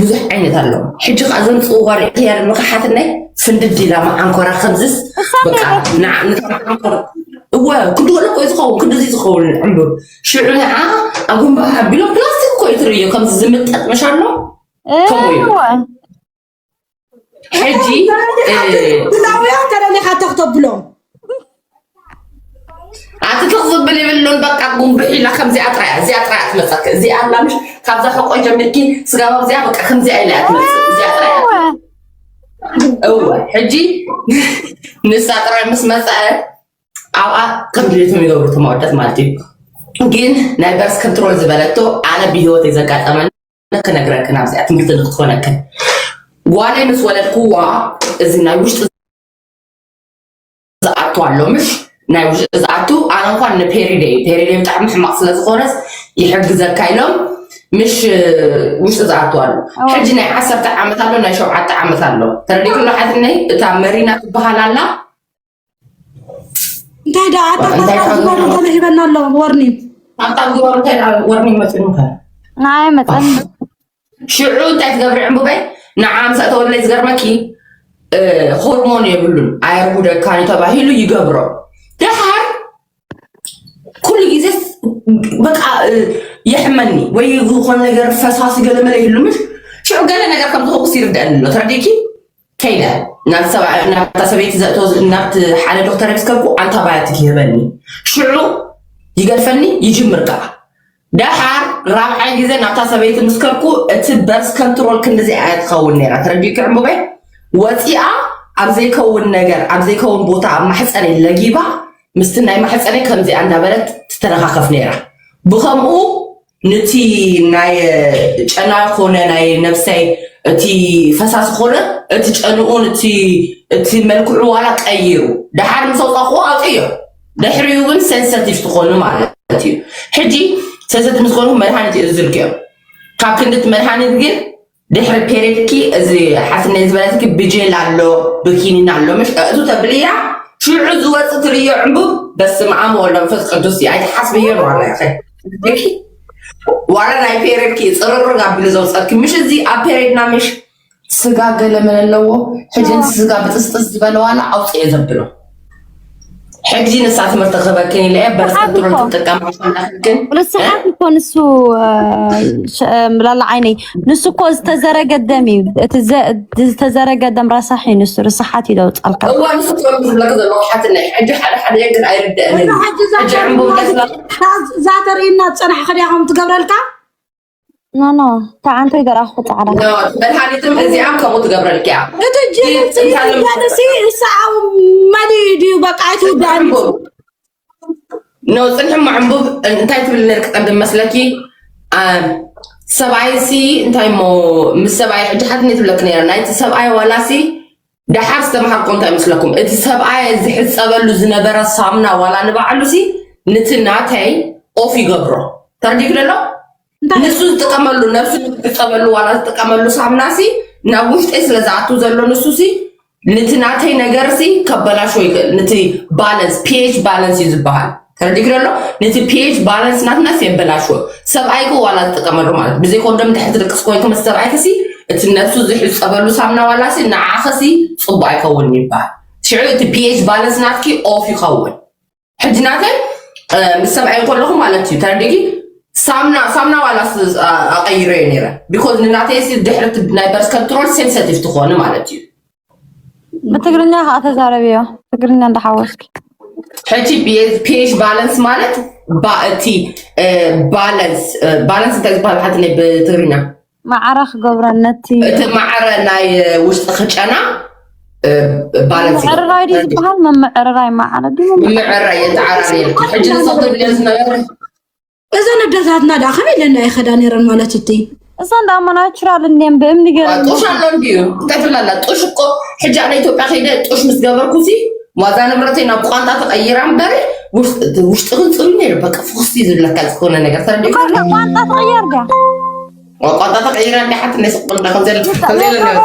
ብዙሕ ዓይነት ኣሎ። ሕጂ ከዓ ዘምፅእዋ ሪእኽያ ዶ ሓትነይ? ፍንድድ ኢላ መዓንኮራ ከምዝስ በቃ ንዓ- ንታ መዓንኮራ እወ ክንዲ ገለ እኮ እዩ ዝኸውን፣ ክንድዚ ዝኸውን ዕምቡብ ሽዑ ንዓ ኣጉንባኣ ኣቢሎም ፕላስቲክ እኮ እዩ ትርእዮ ከምዚ ዝምጠጥ ምሽ ኣሎ። ከምኡ እዩ። ሕጂ ብላውያ ተለሊኻ ተኽተብሎም ኣቲ ትኽዝብል ይብሉን በቃ ጉንብሕ ኢላ ከምዚኣ ጥራያ እዚኣ ጥራያ ትመፀክ እዚኣ ኣላ ምሽ ካብዛ ሕቆ ጀሚርኪ ስጋባ እዚኣ በቃ ከምዚኣ ኢላ እያ ትመፅእ እዚኣ ጥራያ እወ ሕጂ ንሳ ጥራይ ምስ መፀ ኣብኣ ከም ድሌቶም ይገብሩ ተማወደት ማለት እዩ ግን ናይ በርስ ከንትሮል ዝበለቶ ኣነ ብሂወት ዘጋጠመን ክነግረክን ኣብዚኣ ትምህርቲ ንክትኮነክን ጓለይ ምስ ወለድክዋ እዚ ናይ ውሽጢ ዝኣቱ ኣሎ ምሽ ናይ ውሽጢ ዝኣቱ ኣነ እንኳን ንፔሪደ እዩ ፔሪደ ብጣዕሚ ሕማቅ ስለዝኮነስ ይሕግዘካ ኢሎም ምሽ ውሽጢ ዝኣቱ ኣሎ ሕጂ ናይ ዓሰርተ ዓመት ኣሎ ናይ ሸውዓተ ዓመት ኣሎ ተረዲክሎ ሓትነይ እታ መሪና ትበሃል ኣላ እንታይ ዳ ኣታ እንታይ ዳ ዝባሉ ተለሂበና ኣሎ ወርኒን ኣብታ ግባሩ እንታይ ዳ ወርኒን መፅኑካ ንዓይ መፀኒ ሽዑ እንታይ ትገብሪ ዕምቡበይ ንዓ ምሳእ ተወለይ ዝገርመኪ ሆርሞን የብሉን ኣየርጉደካን ተባሂሉ ይገብሮ ደሓር ኩሉ ግዜ በቃ የሕመኒ ወይ ዝኾነ ነገር ፈሳሲ ገለመለ ይህሉ ምሽ ሽዑ ገለ ነገር ከም ዝኸውስ ይርደአኒ ኣሎ ተረዲኪ ከይደ ናብቲ ሰብኣይ ናብታ ሰበይቲ ዘእቶ ናብቲ ሓደ ዶክተር ምስ ከድኩ ኣንታባዮቲክ ይህበኒ ሽዑ ይገድፈኒ ይጅምር ከዓ ደሓር ራብዓይ ግዜ ናብታ ሰበይቲ ምስ ከድኩ እቲ በርስ ከንትሮል ክንድዚ ኣያ ትኸውን ነይራ ተረዲኪ ዕምቡበይ ወፂኣ ኣብ ዘይከውን ነገር ኣብ ዘይከውን ቦታ ኣብ ማሕፀነይ ለጊባ ምስቲ ናይ ማሕፀነይ ከምዚኣ እንዳበለት ትተረኻኸፍ ነይራ ብኸምኡ ንቲ ናይ ጨና ኮነ ናይ ነብሰይ እቲ ፈሳሲ ኮነ እቲ ጨንኡን እቲ እቲ መልክዑ ዋላ ቀይሩ ደሓር ምስ ኣውፃእክዎ ኣውፅዮ ድሕሪኡ ግን ሴንሰቲቭ ትኾኑ ማለት እዩ ሕጂ ሴንሰቲቭ ምስ ኮንኩም መድሃኒት እዩ ዝዝርግዮ ካብ ክንድቲ መድሃኒት ግን ድሕሪ ፔሬድኪ እዚ ሓትነይ ዝበለትኪ ብጀል ኣሎ ብኪኒን ኣሎ ምሽ እቱ ተብልያ ሽዑ ዝወፅ ትርእዮ ዕንቡብ በስመ ኣብ ወወልድ ወመንፈስ ቅዱስ እዩ ኣይትሓስብዮ ንዋላ ኢኸ ዋላ ናይ ፔሬድኪ ፅርርግ ኣቢሉ ዘውፀልኪ ምሽ እዚ ኣብ ፔሬድና ምሽ ስጋ ገለ መለ ኣለዎ ሕጂ ስጋ ብጥስጥስ ዝበለ ዋላ ኣውፅኤ ዘብሎ ሕጂ ንሳ ትምህርቲ ክህበክን ኢለ እየ በርስ ትሮል ትጥቀም ግን ርስሓት እኮ ንሱ ላላ ዓይነይ ንሱ እኮ ዝተዘረገ ደም እዩ እቲ ዝተዘረገ ደም ረሳሕ እዩ ንሱ ርስሓት እዩ ዘውፃልካ እዋ ንሱ ትሮል ዝብለክ ዘለኹ ሓትነይ ሕጂ ሓደ ሓደ ግን ኣይርድአንን ሕጂ ዕንቡብ ገስላ እዛ ተርእና ዝፀናሕካ ድያ ከም ትገብረልካ ኖ ኖ ተዓንተይ ደርኣኹ ፃዕዳ መድሃኒትም እዚኣም ከምኡ ትገብረልኪያ እቲ ጅንሲ ንስኣው መሊ ድዩ በቃ ኣይትውዳእኒ ኖ ፅንሕሞ ዕንቡብ እንታይ ትብል ነርክ ቀንዲ መስለኪ ሰብኣይ ሲ እንታይ ሞ ምስ ሰብኣይ ሕጂ ሓትኒ ትብለክ ነረ ናይቲ ሰብኣይ ዋላ ሲ ደሓር ዝተምሃርኮ እንታይ መስለኩም እቲ ሰብኣይ ዝሕፀበሉ ዝነበረ ሳምና ዋላ ንባዕሉ ሲ ንቲ ናተይ ኦፍ ይገብሮ ተረዲክ ደሎ ንሱ ዝጥቀመሉ ነብሱ ዝጥቀመሉ ዋላ ዝጥቀመሉ ሳምና ሲ ናብ ውሽጠይ ስለ ዝኣቱ ዘሎ ንሱ ሲ ንቲ ናተይ ነገር ሲ ከበላሾ ይኽእል ንቲ ባለንስ pH ባለንስ እዩ ዝበሃል ተረዲክ ደሎ ንቲ pH ባለንስ ናትና ሲ የበላሾ ሰብኣይኪ ዋላ ዝጥቀመሉ ማለት ብዘይ ኮንዶም ድሕሪ ትድቅስ ኮይንኪ ምስ ሰብኣይኪ ሲ እቲ ነብሱ ዝሕፀበሉ ሳምና ዋላ ሲ ንዓኺ ሲ ፅቡቅ ኣይከውን ይበሃል ሽዑ እቲ pH ባለንስ ናትኪ ኦፍ ይኸውን ሕጂ ናተይ ምስ ሰብኣይ ከለኹ ማለት እዩ ተረዲጊ ሳምና ሳምና ዋላ ኣቀይረ እየ ነረ ቢኮዝ ንናተይ ድሕሪ ናይ በርስ ከንትሮል ሴንሰቲቭ ትኾኑ ማለት እዩ ብትግርኛ ከዓ ተዛረብዮ ትግርኛ እንዳሓወስኪ ሕጂ pH ባለንስ ማለት እቲ ባለንስ ባለንስ እንታይ ዝበሃል ሓትነይ ብትግርኛ ማዕረ ክገብረን ነቲ እቲ ማዕረ ናይ ውሽጢ ክጨና ባለንስ ምምዕርራይ ድዩ ዝበሃል ምምዕርራይ ማዕረ ድዩ ምምዕርራይ የተዓራሪ ሕጂ ንሰብ ዝብልዮ ዝነበረ እዘን ኣደታትና ዳ ከመይ ኢለና ይኸዳ ነይረን ማለት እቲ እዛ እንዳሞ ናቹራል እንዲየን ብእምኒ ገይረን ጡሽ ኣሎ እንድዩ እንታይ ትብላላ ጡሽ እኮ ሕጂ ኣነ ኢትዮጵያ ከይደ ጡሽ ምስ ገበርኩ ሲ ዋዛ ንብረተይ ናብ ቋንጣ ተቐይራ እምበሪ ውሽጢ ክንፅሉ ነይሩ በቃ ፍኹስቲ ዝብለካ ዝኾነ ነገር ተረዲኡ ቋንጣ ተቐየር ድያ ቋንቋ ተቐይራ እንዲ ሓቲ ናይ ስቕ እንዳ ከምዘለ ከምዘለ ነይሩ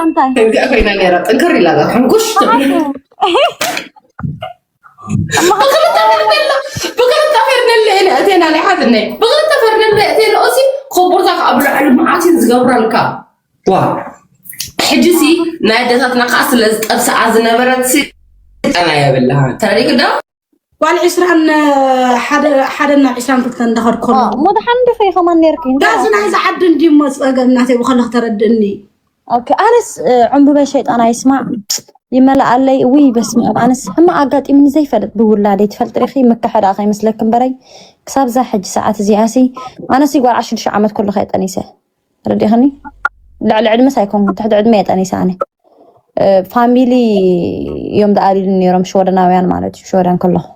እንታይ ኮይና ነይራ ጥንክር ኢላ ሕንኩሽ ብክልተ ፈርደለ ብክልተ ፈርደለ እለ እቴና ናይ ሓትነይ ብክልተ ፈርደለ እቴና ኦሲ ኮቦርታ ኣብ ልዕሊ መዓት እዩ ዝገብረልካ። ዋ ሕጂ ሲ ናይ ኣደታትና ከዓ ስለ ዝጠብስኣ ዝነበረት ሲ ጠና የብልሃን ተረዲክ ዶ? ጓል ዕስራን ሓደ ናብ ዕስራን ክልተን እንዳኸድኩ ከለኹ እሞ ደሓን ዲኺ ከማን ነርኪ? ዳዚ ናይዚ ዓዲ እንዲሞ ፀገም ናተይ ብኸለኽ ተረድእኒ። ኦኬ ኣነስ ዕንቡበይ ሸይጣን ኣይስማዕ ይመላኣለይ። ውይ በስመ ኣብ ኣነስ ሕማቕ ኣጋጢምኒ ዘይፈልጥ ብውላደይ ትፈልጥ ሪኺ ምክሕዳ ከይመስለክ እምበረይ ክሳብ ዛ ሕጂ ሰዓት እዚኣሲ ኣነስ ጓል ዓሰርተ ሽዱሽተ ዓመት ከለኹ እየ ጠኒሰ። ረዲኽኒ ልዕሊ ዕድመስ ኣይኮንኩን ትሕቲ ዕድመ እየ ጠኒሰ ኣነ። ፋሚሊ እዮም ዝኣልዩኒ ነይሮም ሽወደናውያን ማለት እዩ። ሽወደን ከለኹ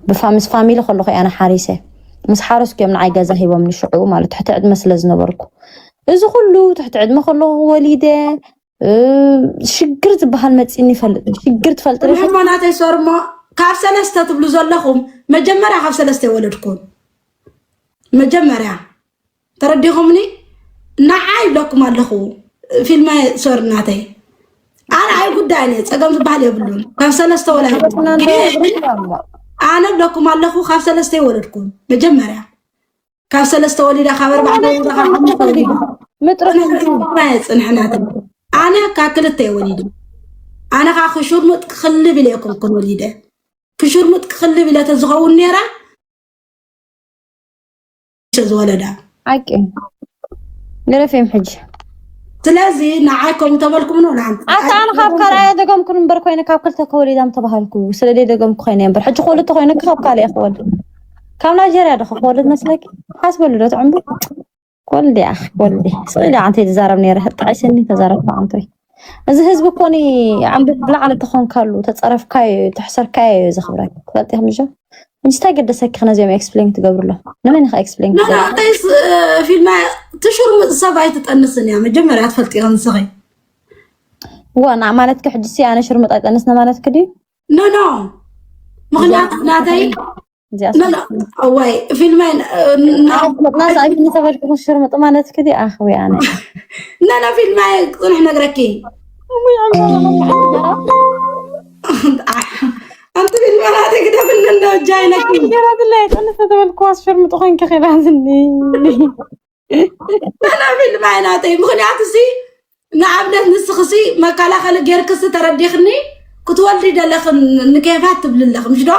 ብፋምስ ፋሚሊ ከለኹ እየ ኣነ ሓሪሰ ምስ ሓረስኩ እዮም ንዓይ ገዛ ሂቦምኒ ሽዑ ማለት ትሕቲ ዕድመ ስለ ዝነበርኩ እዚ ኩሉ ትሕቲ ዕድመ ከለኹ ወሊደ። ሽግር ዝበሃል መፂኒ ይፈልጥ ሽግር ትፈልጥ ዲኺ? እሞ ናተይ ሶር እሞ ካብ ሰለስተ ትብሉ ዘለኹም መጀመርያ ካብ ሰለስተ የወለድኩም መጀመርያ ተረዲኹምኒ ንዓይ ይብለኩም ኣለኹ። ፊልማ ሶር ናተይ ኣነ ኣይ ጉዳይ ነ ፀገም ዝበሃል የብሉን ካብ ሰለስተ ወላ ግን ኣነ ብለኩም ኣለኹ ካብ ሰለስተ የወለድኩም መጀመርያ ካብ ሰለስተ ወሊዳ ካብ ኣርባዕተ ወሊዳ ካብ ሓሙሽተ ወሊዳ ምጥርፍ ጽንሕናት ኣነ ካብ ክልተ ወሊደ ኣነ ካብ ክሹርሙጥ ክልብ ኢለ የኮንኩን ወሊደ ክሹርሙጥ ክልብ ኢለ ተዝኸውን ነራ ዝወለዳ ሓቂ ገረፌም ሕጂ ስለዚ ንዓይ ከምኡ ተበልኩም ነው ንዓን ኣታ ኣነ ካብ ካልኣየ ደገምኩን እምበር ኮይነ ካብ ክልተ ከወሊዳም ተባሃልኩ ስለ ደይ ደገምኩ ኮይነ እምበር ሕጂ ክወልድ ተኮይነ ካብ ካልእ ክወልድ ካብ ናይጀርያ ዶ ክወልድ መስለኪ ሓስበሉ ዶ ትዕምቢ ኮልዲ ኣኽ ኮልዲ ስለ ኣንተ ተዛረብ ነረ ሕጣይ ሰኒ ተዛረብ ኣንተ እዚ ህዝቢ ኮኒ ዓምቢ ብላዕሊ ተኾንካሉ ተጸረፍካዮ ተሕሰርካዮ እዩ ዝኽብረክ ትፈልጢ ከምጆ እንጂ እንታይ ገደሰኪ ነዚኦም ኤክስፕሌን ትገብርሎ ንመን ኢኻ ኤክስፕሌን ፊልማ ትሽርምጥ ሰብ ኣይትጠንስን እያ መጀመርያ ትፈልጢ ንስኺ ዋ ና ማለት ከሕጅሲ ኣነ ሽርምጥ ኣይጠንስነ ማለት ክዲ ኖ ኖ ምክንያቱ ናተይ እዚኣ እዋይ ፊልማይ መጥናስ ኣይፍኒ ተበልኩ ክሽር ምጥማነት ክዲ ኣኽዊ ኣነ ነነ ፊልማይ ፅንሕ ነግረኪ ኣንቲ ፊልማ ናተይ ግደፍኒ እንደ ጃይነኪ ገራትላ የጠንስ ተበልኩ ኣስሽር ምጡ ኮይንኪ ኺዳዝኒ ነነ ፊልማይ ናተይ ምክንያቱ ሲ ንኣብነት ንስኽሲ መከላኸሊ ጌርክሲ ተረዲኽኒ ክትወልዲ ደለኽን ንኬፋት ትብሊ ኣለኽ ምሽ ዶ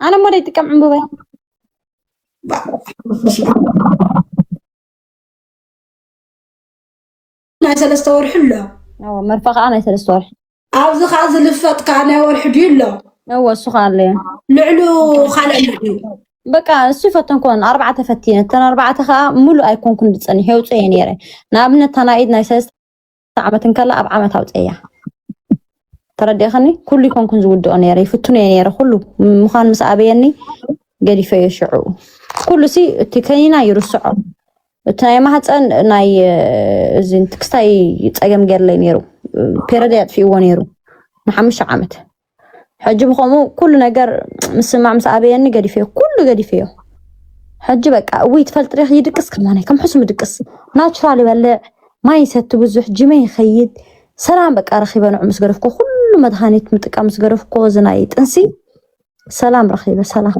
ኣነ እሞ ደይጥቀም ዕምብበይ ናይ ሰለስተ ወርሒ ኣሎ መርፈ ከዓ ናይ ሰለስተ ወርሒ ኣብዚ ከዓ ዝልፈጥ ከዓ ናይ ወርሒ ድዩ ኣሎ እወ እሱ ከዓ ኣለዮ ልዕሉ ካልእ ኣሎ ድዩ በቃ እሱ ይፈተን ኮን ኣርባዕተ ፈቲነ እተን ኣርባዕተ ከዓ ሙሉእ ኣይኮንኩን ዝፀኒሕ የውፅኦ እየ ነይረ ንኣብነት ታናኢድ ናይ ሰለስተ ዓመት እንከላ ኣብ ዓመት ኣውፀያ ተረዲእኸኒ ኩሉ ይኮንኩን ዝውድኦ ነይረ ይፍትኖ እየ ነይረ ኩሉ ምዃን ምስ ኣበየኒ ገዲፈዮ ሽዑ ኩሉ ሲ እቲ ከኒና ይርስዖ እቲ ናይ ማህፀን ናይ እዚ ክስታይ ፀገም ገይርለይ ነይሩ ፔረድ ኣጥፊእዎ ነይሩ ንሓሙሽተ ዓመት ሕጂ ብኸምኡ ኩሉ ነገር ምስማዕ ምስ ኣበየኒ ገዲፈዮ ኩሉ ገዲፈዮ ሕጂ በቃ እውይ ትፈልጥሪኽ ይድቅስ ከማናይ ከም ሕሱም ድቅስ ናቹራል ይበልዕ ማይ ይሰቲ ብዙሕ ጅመ ይኸይድ ሰላም በቃ ረኺበ ንዑ ምስ ገደፍኮ ኩሉ መድሃኒት ምጥቃም ምስ ገደፍኮ እዚ ናይ ጥንሲ ሰላም ረኺበ ሰላም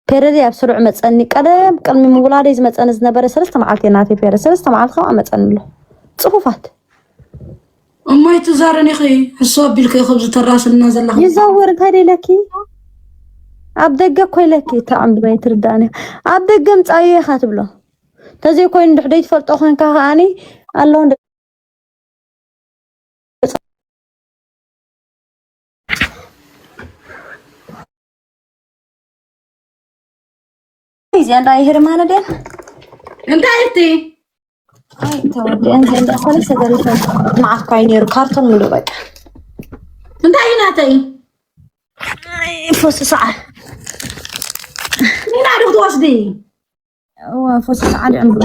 ፔረደይ ኣብ ስሩዕ መጸኒ ቀደም ቅድሚ ምውላደይ ዝመጸኒ ዝነበረ ሰለስተ መዓልቲ ናተይ ፔረ ሰለስተ መዓልቲ ካብኣ መጸኒ ኣሎ ጽፉፋት እማይ ትዛረኒ ኸይ ሕሶ ኣቢልከ ከብዚ ተራስልና ዘለኻ ይዘውር እንታይ ደይለኪ ኣብ ደገ እኮ ኢለኪ ተዓምብባይ ትርዳእኒ ኣብ ደገ ምጻዩ ኢኻ ትብሎ ተዘይ ኮይኑ ድሕደይ ትፈልጦ ኮንካ ከዓኒ ኣለውን እዚኣ እንዳ ይህርማነ ድያ እንታይ እቲ ተወዲአን ዘንዳ ሰለስተ ዘሪፈን መዓት ኳይ ነይሩ ካርቶን ሙሉ በቃ እንታይ እዩ ናተይ ፎስ ሰዓ ኢና ዶ ክትወስዲ ፎስ ሰዓ ድዕምብሎ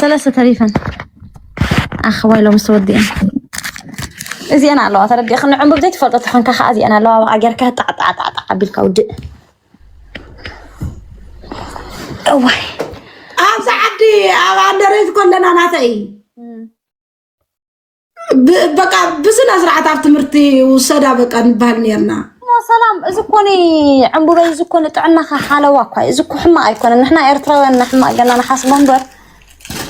ሰለስተ ተሪፈን ኣኸዋይ ሎም ዝተወዲአን እዚአን ኣለዋ ተረዲእኽኒ ዕንቡብ ዘይትፈልጦ ተኾንካ ከዓ እዚአን ኣለዋ ኣብኣ ጌርካ ጣዕጣዕጣዕጣዕ ኣቢልካ ውድእ እዋይ ኣብዚ ዓዲ ኣብ ኣደረይት ኮለና ናተይ በቃ ብስነ ስርዓት ኣብ ትምህርቲ ውሰዳ በቃ ንበሃል ነርና ሰላም፣ እዚ እኮ ኒ ዕንቡበይ፣ እዚ እኮ ንጥዕናኻ ሓለዋ እኳ እዩ። እዚ እኮ ሕማቕ ኣይኮነን። ንሕና ኤርትራውያን ንሕማቕ ገና ንሓስቦ እምበር፣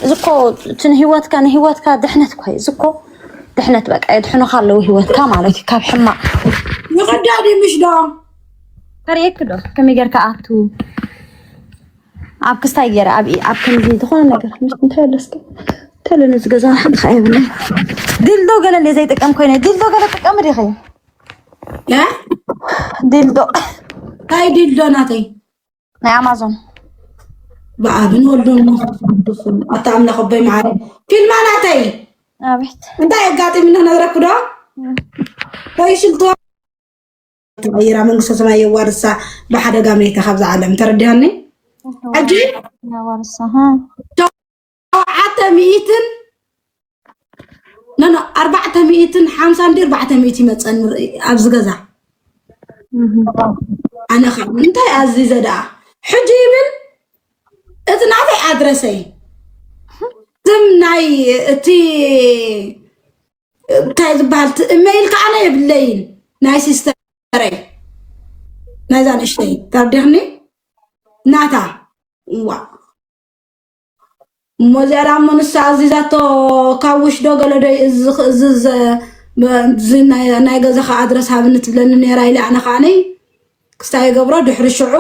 እዚ እኮ እቲ ንህይወትካ፣ ንህይወትካ ድሕነት እኳ እዩ። እዚ እኮ ድሕነት፣ በቃ፣ የድሕኑኻ ኣለዉ ህይወትካ ማለት እዩ ካብ ሕማቕ። ይኸዳ ድዩ ምሽ ዶ? ተርእየኪ ዶ ከመይ ጌርካ ኣቱ ኣብ ክስታይ ገይረ ኣብ ኣብ ከምዚ ዝኾነ ነገር ምስ እንታይ ኣለስከ ተለኒ ዝገዛ ሓንቲ ኸዓ የብለይ። ዲልዶ ገለ ዘይጥቀም ኮይነ፣ ዲልዶ ገለ ጥቀም ዲኺ? እ? ዲልዶ ታይ ድልዶ ናተይ? ናይ ኣማዞን። ብኣብን ወልዶን መንፈስ ቅዱስን ኣታ ኣምላኽ ኣቦይ መዓረይ። ፊልማ ናተይ ኣቤት። እንታይ ኣጋጢምና ነግረኩ ዶ? ፈይሽልቶ ተቐይራ መንግስተ ሰማይ የዋርሳ ብሓደጋ መይታ ካብዛ ዓለም፣ ተረዲሃኒ? ሕጂ ያዋርሳ ሸውዓተ ሚእትን፣ ኖ፣ ኖ፣ ኣርባዕተ ሚእትን ሓምሳ እንዲ ኣርባዕተ ሚእቲ ይመፀኒ ኣብዚ ገዛ። ኣነ ከዓ እንታይ ኣዚዘ ደኣ? ሕጂ ይብል እቲ ናተይ ኣድረሰይ፣ ስም ናይ እቲ እንታይ ዝበሃል እቲ ኢመይል ከዓ ኣነ የብለይን፣ ናይ ሲስተረይ፣ ናይዛ ንእሽተይ፣ ተረዲኽኒ? ናታ። ዋ፣ እሞ እዚኣ ደኣ እሞ ንሳ ኣዚዛቶ፣ ካብ ውሽ ዶ ገለ ዶ እዚ ኽ- እዚ ዘ- በ- እዚ ናይ ናይ ገዛኻ ኣድረስ ሃብኒ ትብለኒ ነይራ ኢለ፣ ኣነ ከዓኒ ክስታይ ይገብሮ ድሕሪ ሽዑ